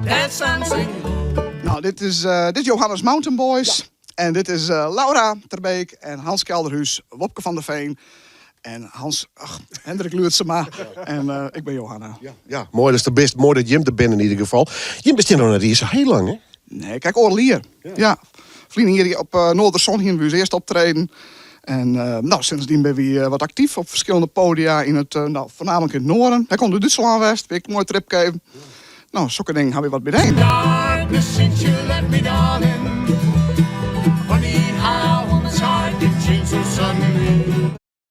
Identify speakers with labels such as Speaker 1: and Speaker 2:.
Speaker 1: That's something.
Speaker 2: Nou, dit is, eh, dit is Johannes Mountain Boys. En dit is eh, Laura Terbeek en Hans Kelderhuis, Wopke van der Veen en Hans, ach, Hendrik Luurtsema. En eh, ik ben Johanna.
Speaker 3: Ja, ja, moai dat de bist, moai dat jim der binne yn ieder gefal. Jim bestean noch net iens sa hiel lang, hè?
Speaker 2: Nee, krekt oardel jier. Ja. Ferline jier op uh, Noorderzon hiene we ús earste optreden. En uh, nou, sindsdien binne we wat aktyf op ferskillende podia yn it, uh, nou, foarnaamlik yn it Noarden. Hy komt út Dútslân west, wie ek in moaie trip even. Nou, sokke dingen ha we wat by
Speaker 1: Darkness since you left me, darling.